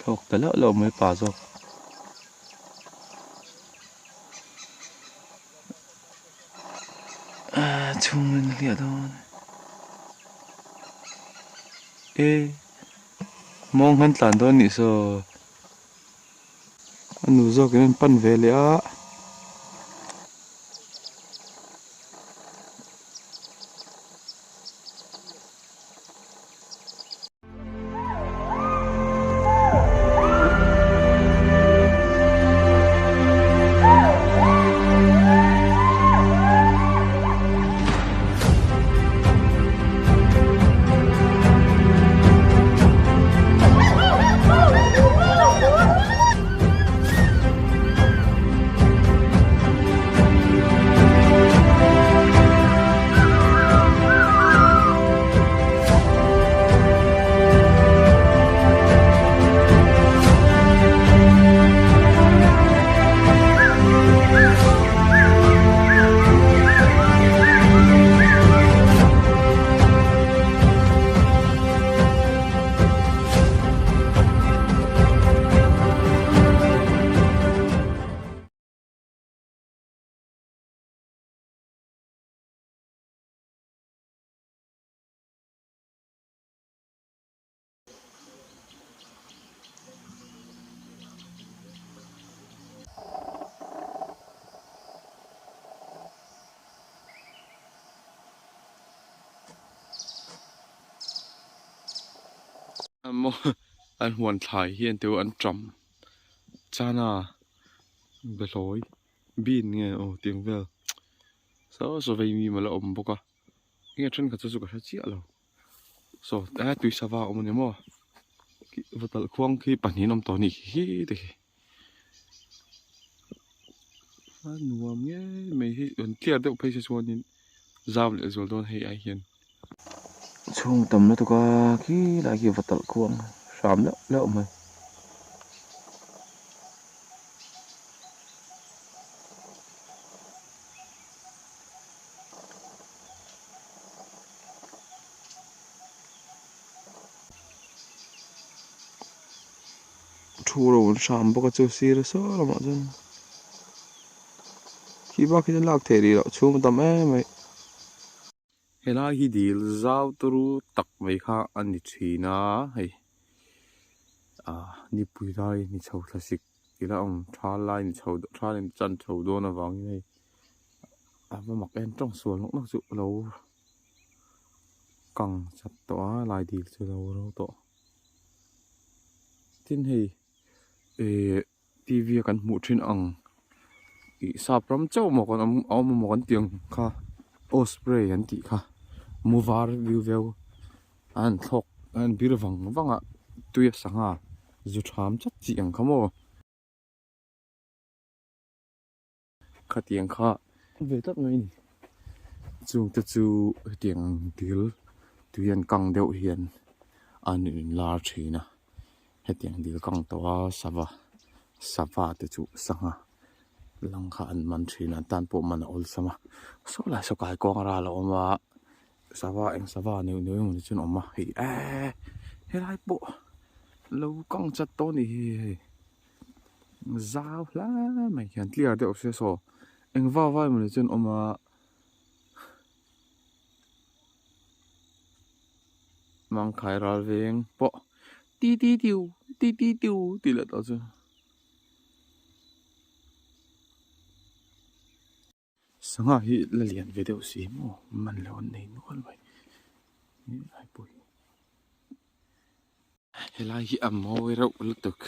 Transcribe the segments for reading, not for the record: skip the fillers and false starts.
Thlawk ta lauh lauh mai pa zawk. Ahh chhung in a hliah dawn e mawng han tlan dawn nih saw a nu zawk in an pan ve leh a. An huan thlai hian teu an ṭam chana behlawi bean nge aw tiang vel saw saw vei mi mawlh a awm bawk a enge thenkhat chu chu ka hre chiah lo saw tlai tui sava a awm a ni maw va talh khuang khi pahnih an awm tawh a nih khi te khi a nuam ngei mai hi an clear deuh phei se chuanin zau leh zual dawn hei ai hian. Chhung tam lutuk a khi lai khi va talh khuang hram leuh leuh mai. Thu ro an hram bawk a chu sir saw lamah chuan khi bak hi chu lak theih rih loh chhung a tam em mai. Helai hi dil zau turu tak mai kha a ni thin a hei ah nipui lai ni chho thla sik ila awm tha lai ni chho tha in chan chho dawn avangin hei a va mak em tawng sual nawk nawk chu lo kang chat tawh a lai dil chu lo ro tawh tin hei eh T_V a kan hmuh thin ang ih sap ram chauh maw kan awm a awm emaw kan tih ang kha osprey an tih kha muvar viu veu a han thlawk a han bir vang vang a tui a sangha zu tham chat chi ang kha maw. Khatiang kha ve tlat mai a ni chungte chu hetiang ang dil tui an kang deuh hian an inlar thin a hetiang dil kang tawh a sava sava te chu sangha lang kha an man thin a an tan pawh man a awlsam a saw lai saw kaikuang ral a awm a sava eng sava neuh neuh emaw ni chuan a awm a hei eee helai pawh lo kang chat tawh a ni hi hei. Zau hle mai hian clear deuh se saw eng vau vai mawni chuan awm a mangkhai ral veng pawh ti ti tiu ti ti tiu tih leh tawh chu. Sangha hi la lian ve deuh si maw man lo an nei nual mai helai pawh hi helai hi a mawi reuh lutuk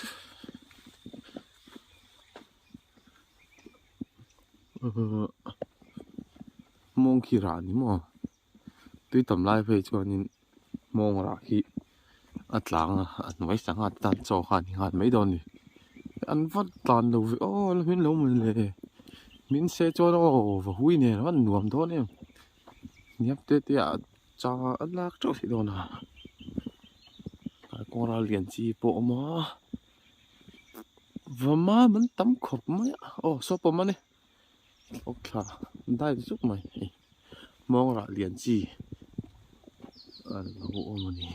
mawng khi rah a ni maw tui tam lai phei chuanin mawng rah hi a tlang a a hnuai sangha te tan chaw kha an hi nghal mai dawn a ni an va tlan lo ve aw la min lo mawni le min se chuan aw va hui nen a van nuam dawn em hniam te te ah cha a lak teuh theih dawn a kawng ral lian chi pawh a awm a va mam an tam khawp mai a aw saw pawm a ni thawk thla dai zuk mai hei mawng rah lian chi a lo awm a ni.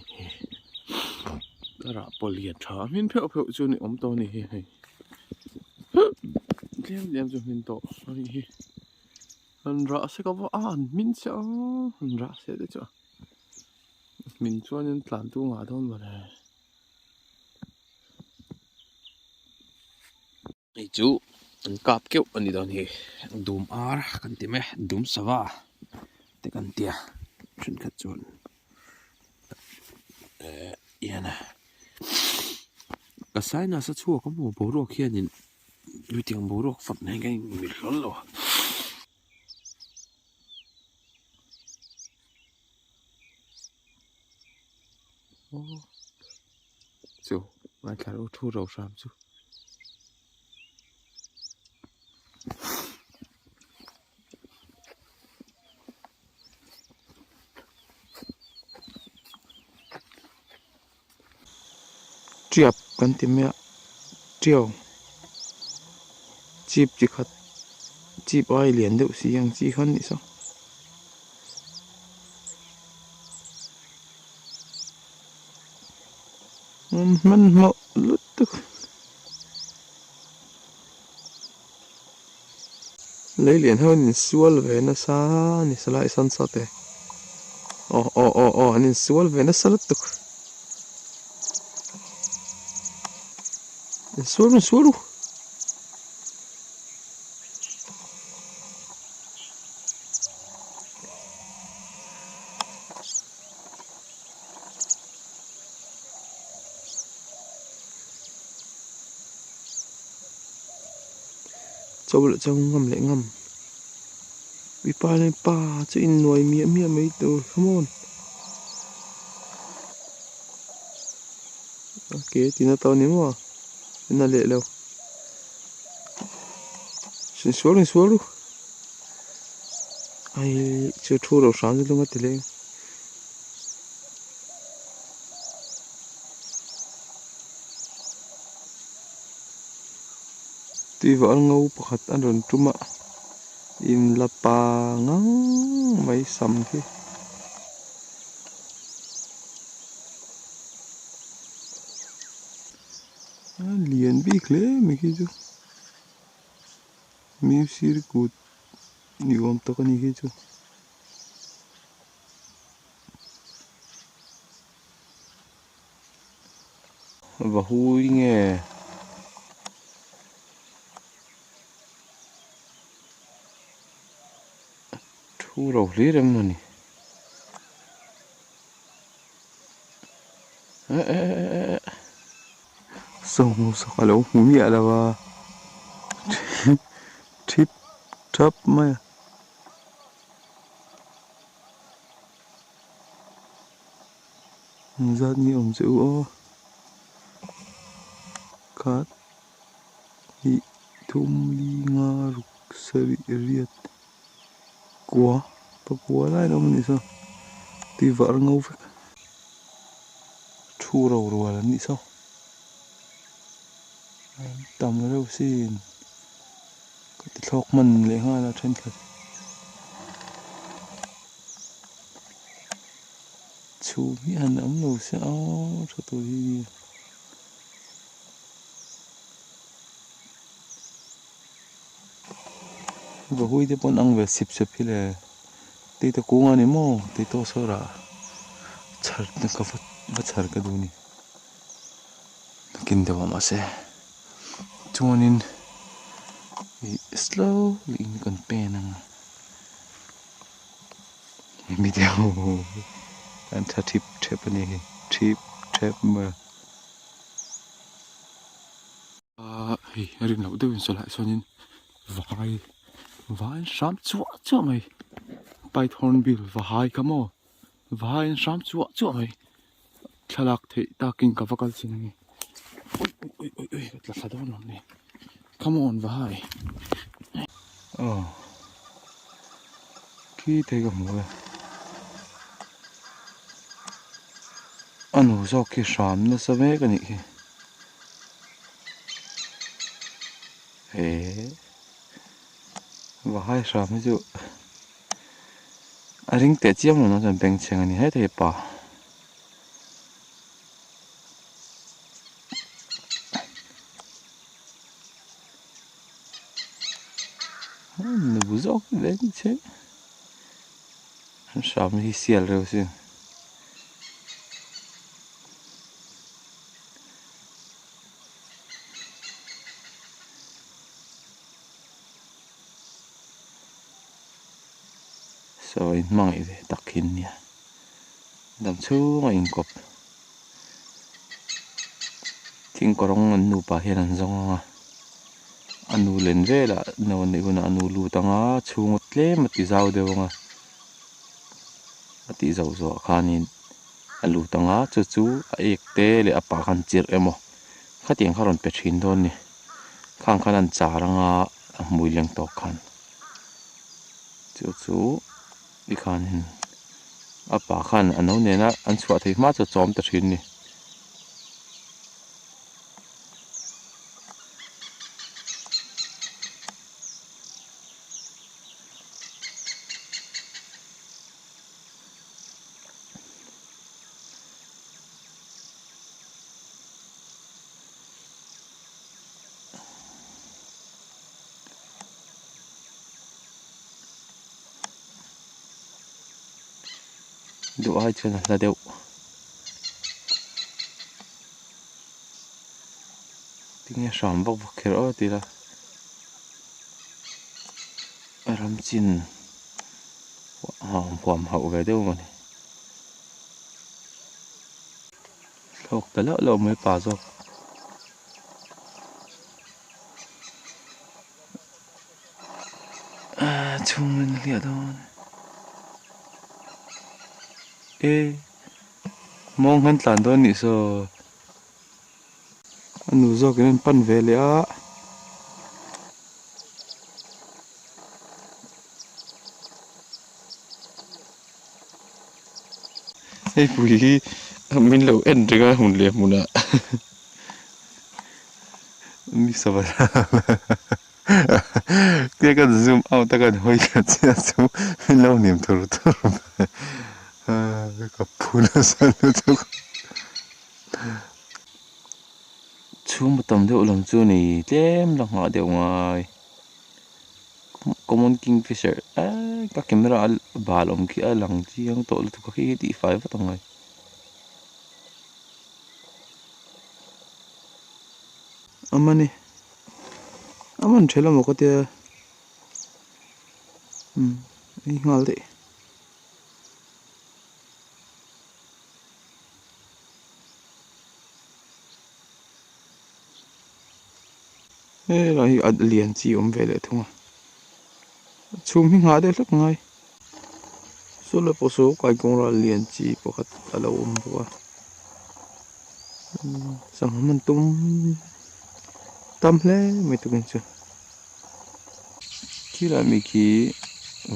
A rah pawh lian tha a hmin pheuh pheuh chu ni awm tawh a ni hi hei tlem tlem chu hmin tawh a nih hi an rah sek a a an hmin chiah a an rah seh te chu hmin chuanin tlan tu ngah dawn mawle. Hei chu an kap keuh a ni dawn hi dum ar kan ti mai a dum sava te kan tia thenkhat chuan eh hian a ka sai nasa chhuak a maw boruak hianin hetiang boruak fak nen hian ka inmil hlawl lo a. Chu ngaithla ro thu ro hram chu. Tiap kan ti mai a tiau chip chi khat chip ai lian deuh si ang chi kha a nih saw. Hmanhmawh lutuk lei lian ho an insual ve nasa a ni salai sunset e aw aw aw aw an insual ve nasa lutuk insual insual u. Cho leh cho ngam leh ngam mipa leh pa chu innuai miah miah mai tur come on okay tina tawh a ni maw na leh lo insual insual ru ai chu thu ro hram chu lung a ti leng. Tuivah ngo pakhat a rawn tum a in la pa ngang mai sam khi. A lian bik hle mai khi chu miu sir kut ni awm tak a ni khi chu. Va hui nge thu ro hlir em mawni eh eh eh eh eh sawng sak a lo hmu miah lo a thip thap mai a. Zat nge awm che u aw khat hnih thum li nga ruk sarih riat kua pakua lai an awm a nih saw tui var ngo vek thu ro rual an nih saw tam reuh sin ka ti thlawk hman leh nghal a thenkhat. Chhum hi han awm lo se aw tha tur hi nia. Vahui te pawn ang ve sip sep hi le tei ta kung a ni maw tei tawh saw rah chhar te ka va chhar ka duh a ni nakin deuh ah mahse chuanin ih slowly in kan pen ang a. Mi te ho an tha thip thep a ni hei thip thep mai a. Ahh hei a rin loh deuhin saw lai sawnin vai vai hram chuah chuah mai python bill vahai kha maw vai an hram chuah chuah mai thlalak theih takin ka va kal chin a ni ui ui ui ui ka tla thla dawn lo ni come on vahai aw. Khi thei ka hmu e. A nu zawk khi hram nasa mek a nih khi. Eee vahai hram hi chu a ring teh chiam lo na chuan bengchheng a ni hetah hi pa. Nu zawk ve ni che an hram hi sial reuh sin. Saw in hmangaih ve tak hi nia dam chhung a inkawp thingkawrawng an nupa hian an zawng ang a a nu len velah no a neih hunah a nu lut ang a chhung a tlem a ti zau deuh ang a a tih zauh zawh khanin a lut ang a chu chu a ek te leh a pah khan chirh emaw khatiang kha rawn pe thin dawn a ni khang khan an char ang a a hmui leng tawk khan. Chu chu tikhanin a pa khan a no nena an chhuah theih hma chu a chawm ta thin a ni. Duh ai chuan a hla deuh. Tinge hram vak vak kher aw ti ila ram chin huam hauh ve deuh a ni. Thlawk ta loh loh mai pa zawk. Chhung in a hliah dawn e mawng han tlan dawn nih saw a nu zawk in an pan ve leh a. Hei pui hi min lo en reng a hmun leh hmunah mi sava tia kan zoom out a kan hawi khat chiah chu min lo hnim thur thur mai a ka phu nasa lutuk. Chhung tam deuh lam chu ni tlem la nghah deuh ngai. Common kingfisher eee ka camera a bal awm khi a lang chiang tawh lutuk a khi hi tih fai vat ang ai. A man e a man tha emaw ka tia umm ei nghal daih. Helai hi a lian chi awm ve leh thung a chhum hi nghah deuh hlek ngai saw lai pawh saw kaikawng ral lian chi pakhat a lo awm bawk a sangha man tum tam hle mai tukin chu khilai mi khi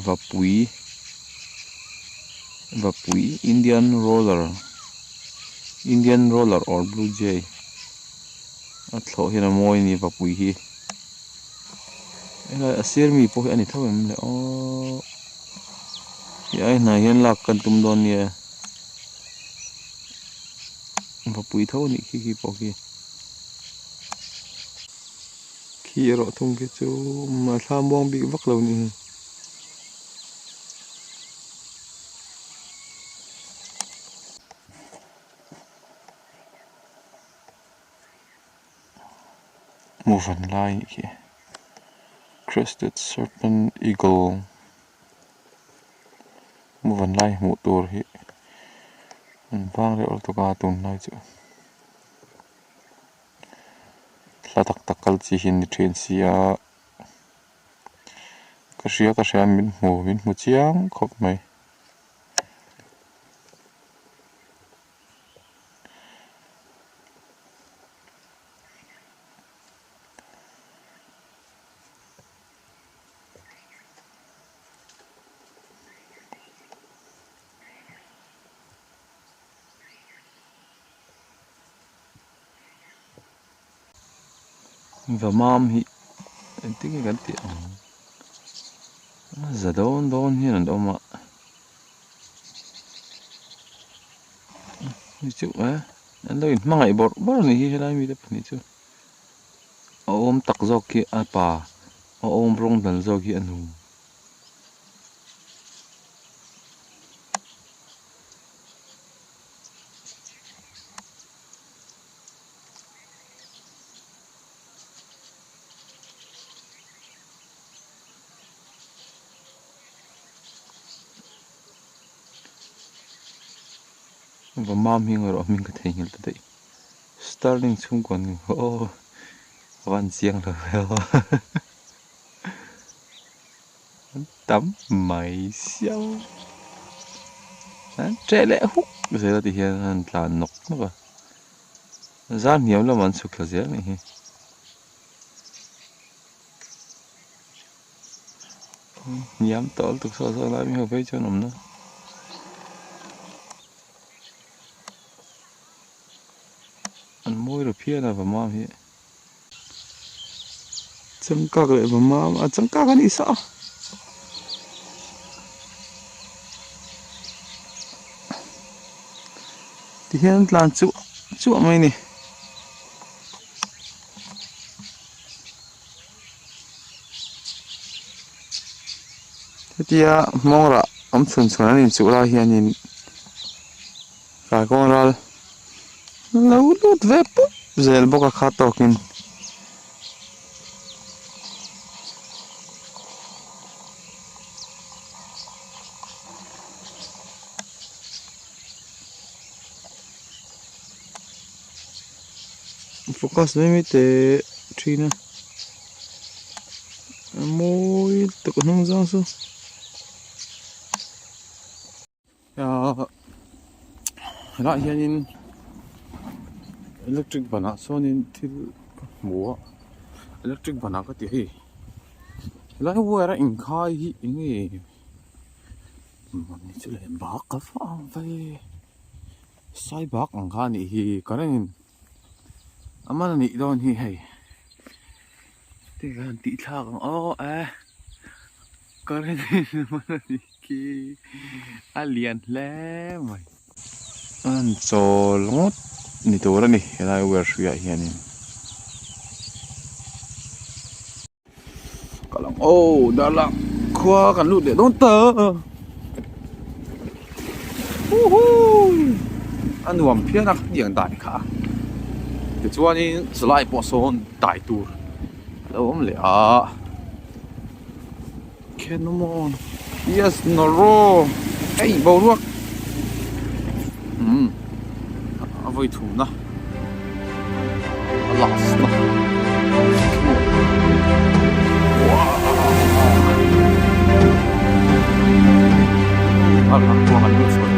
vapui vapui indian roller indian roller or blue jay. A thlawh hian a mawi a ni vapui hi helai a sir mi pawh hi a ni tho em le aww ti ai hnai hian lak kan tum dawn nia vapui tho a nih khi khi pawh khi khi erawh thung khi chu a thla muang bik vak lo a ni. Hmuh van lai nih khi crested serpent eagle hmuh van lai hmuh tur hi an vang reuh lutuk a tunlai chu hla tak tak kal chi hi an ni thin si a ka hria ka hria min hmu min hmu chiang khawp mai. Vamam hi engtin nge kan tih ang za dawn dawn hian an awm a ni chu e an lo inhmangaih bawrh bawrh a nih hi helai mite pahnih chu a awm tak zawk khi a pa. A awm rawng dal zawk hi a nu. Va mam hming erawh hming ka theihnghilh ta daih Sterling chhungkaw an ni aw a van chiang lo ve aw an tam mai siau an ṭeh leh huk zel a ti hian an tlan nawk nawk a zar hniam lamah an chhuk thla zel a nih hi. Hniam tawh lutuk saw saw lai mi ho phei chuan awmna an mawi ru phian a va mam hi changkak leh va mam a changkak a nih saw tihian tlan chuah chuah mai a ni. Hetia hmawng rah awm chhun chhun an inchuh lai hianin kaikuang ral lo lut ve pup zel bawk a kha tawkin. Focus mai mai teh thin a a mawi tak a hnung zang chu ahh helaiah hianin electric banah sawnin thil ka hmu a electric banah ka ti hei helai wire a inkhai hi eng nge mawni chu leh bak ka va ang ve. Sai bak ang kha anih hi current in a man anih dawn hi hei te khan tih thlak ang aw e current in a man anih khi a lian hle mai. An chawl ngawt ni tur a ni helai wire hruiah hianin. Kal ang aw darlang khua kan lut leh dawn ta huhu a nuam phian a tiang dai kha tichuanin chulai pawh sawn dai tur a lo awm leh a khenawm yes nawraw hei boruak umm a vawi thumna a last na a lang kuang an lut chho.